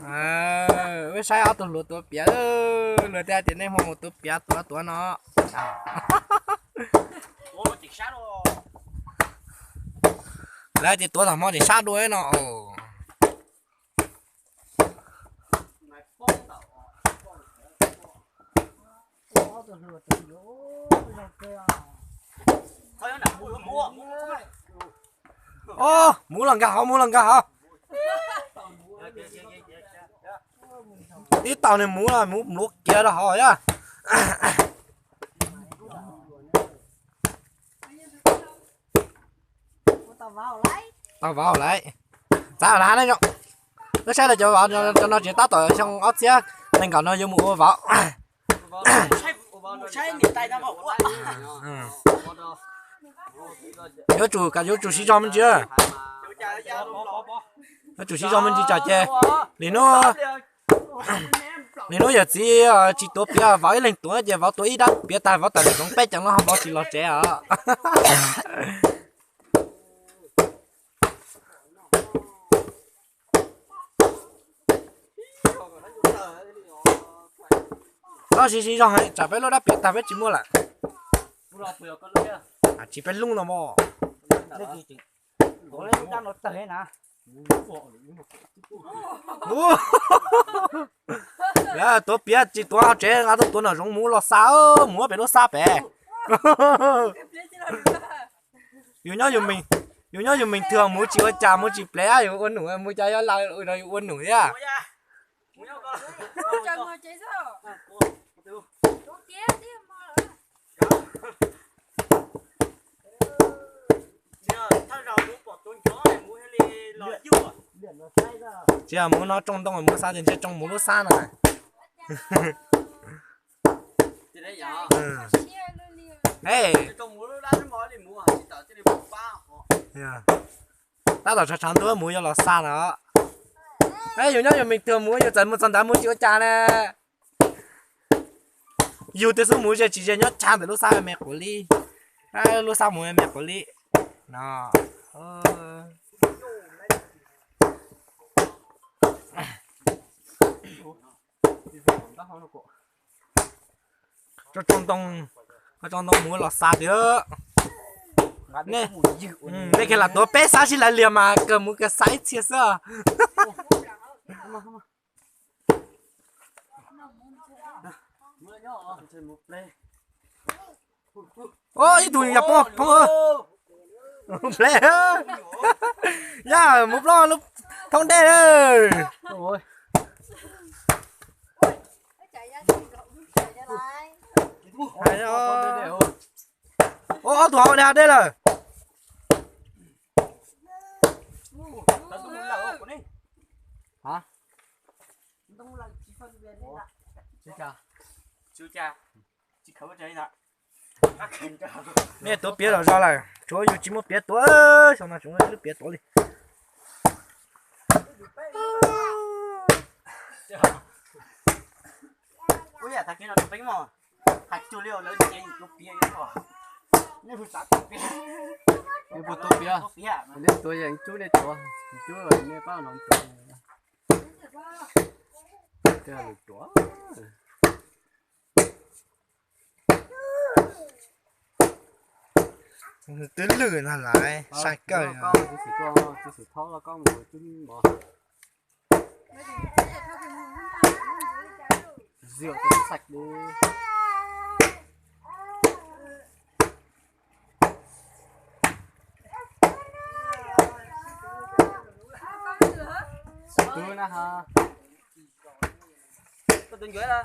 Wb saib ob tug hluas tuav piav, luag thiaj tias nej hmo mus tuav piav tuav tuav no. Lawv tias tuav tau hmo ces sab dua no. Mus los nkag hauv, mus los nkag hauv. Ib tau nws mus, mus luav kiag rau hauv yom. Tau vauv lawm. Txav las ne, wb saib lawv cov vauv cov no tseem tab tom xyoo ob txhiab nees nkaum no yuav mus ua vauv. Yuav tsum, yuav tsum siv zog me ntsis. Yuav tsum siv zog me ntsis tsam ces nim no, nim no yawm txiv tsis tuav piav, vauv ib leeg tuav ces vauv tuav ib dab piav tag vauv tawm lawm zoov peb ceev no ho vauv tsis los tsev os. Txhob siv siv zog heev tsam peb lub dab piav tag peb tsis muaj lawm. Tsis peb lub no mog. Tuav piav tsis tuav hauv tsev, nqa tuaj tuav nram zoov mus los xa, mus pem lub xab pem. Yus nyob, yus nyob yus mees twg mus tsis ua cas, mus tsis plev, yus ua num mus cas yog laus yus ua num thiab. Tsis yog mus no tsoo ntoo mus xav tias ntshe tsoo mus lub xab no. Tab tom tshav tshav ntuj mus yog los xa na. Yus nyob yus mees twg mus yus txawm mus txog ntawd mus tsis ua cas na. Yus twb xub mus ze tsis ze nyob tshaj ntawm lub xab me quav li. Lub xab mus me quav li no. Tsoo ntoo, tsoo ntoo mus los xa tiag. Nej kiag lam tuav peb xab sib law liag mas kawg mus kawg xa ib txhia xwb. Ib tug yog poob, poob. Yog mus plob lub thoob dej. Ob tug hauv dej lawm. Nej tuav piav los zog lawm, tsuav yus tsis muaj piav tuav, xyoo no tsis muaj ib lub piav tuav li. Nej puas tuav piav? Nej tuav yeej cub nej tuav, cub nej pab no tuav. Twb lwj no lawm, sai kawg. Tus ncuav na.